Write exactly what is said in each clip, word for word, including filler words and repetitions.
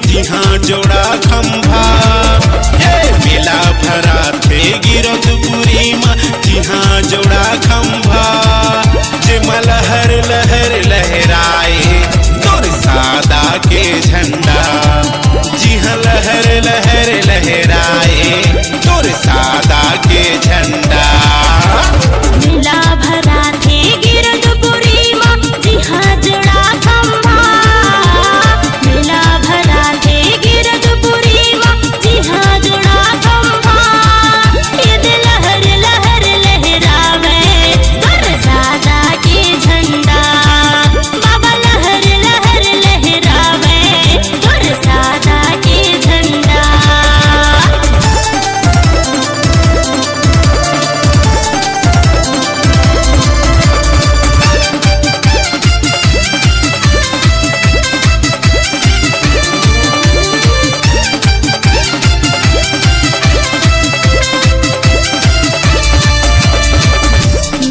जिहाँ जोड़ा खंभा, ए मेला भराथे गिरौदपुरी मा। जिहाँ जोड़ा खंभा, जेमा लहर लहर लहराए तोर सादा के झंडा। जिहाँ लहर लहर लहराए तोर सादा के झंडा। मेला भराथे गिरौदपुरी मा, जिहाँ जोड़ा खंभा। मेला भराथे गिरौदपुरी मा, जिहाँ जोड़ा खंभा। ईद लहर लहर लहरावे तोर सादा के झंडा। बाबा लहर लहर लहरावे तोर सादा के झंडा।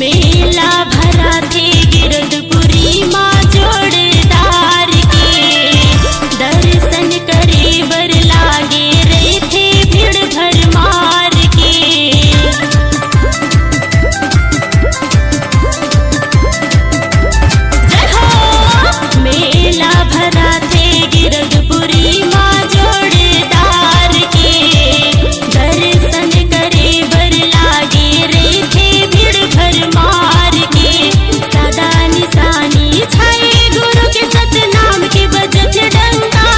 मेला भराथे गिरौदपुरी मा जोड़दार के, दर्शन करे बर लागे रहिथे भीड़ भरमार के। जय हो। मेला भराथे गिरौदपुरी मा जोड़दार के, दर्शन करे बर लागे रहिथे भीड़ भरमार के। सादा निशानी छाए गुरु के सतनाम के बजत डंका।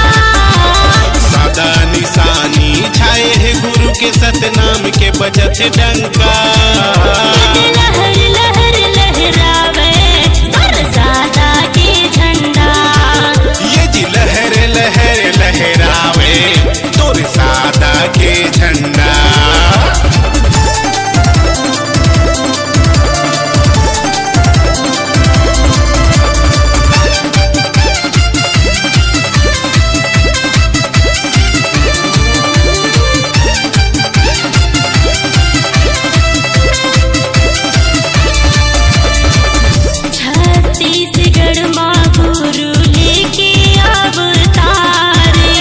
सादा निशानी छाए हे गुरु के सतनाम के बजत डंका। लहर लहर लहरावे तोर सादा के झंडा। ये जी लहर लहर लहरावे तोर सादा के झंडा। छत्तीसगढ़ मा गुरु लेके अवतारे,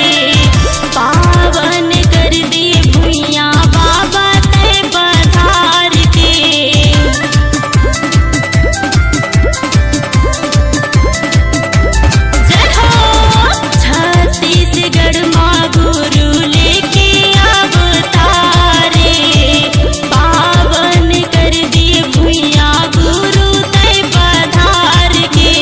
पावन कर दे भुइयां बाबा तैं पधार के। जय हो। छत्तीसगढ़ मा गुरु लेके अवतारे, पावन कर दे भुइयां गुरु तैं पधार के।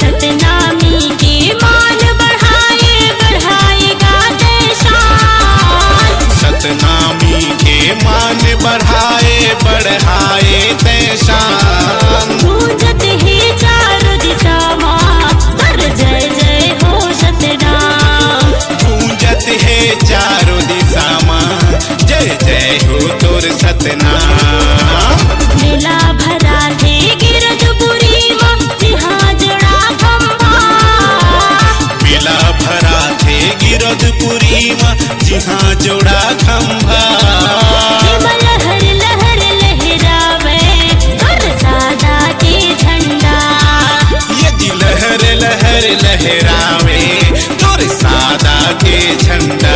सतनामी के मान बढ़ाए, बढ़ाए गा तैं शान। सतनामी के मान बढ़ाए, बढ़ाए तैं शान। गूंजत हे चारों दिशा मा तोर जय जय हो सतनाम। गूंजत हे चारों दिशा मा जय जय हो तोर सतनाम। मेला भराथे गिरौदपुरी मा, जिहाँ जोड़ा खंभा। मेला भराथे गिरौदपुरी मा, जिहाँ जोड़ा खंभा। एमा लहर लहर लहरावे तोर सादा के झंडा। ये जी लहर लहर लहरावे तोर सादा के झंडा।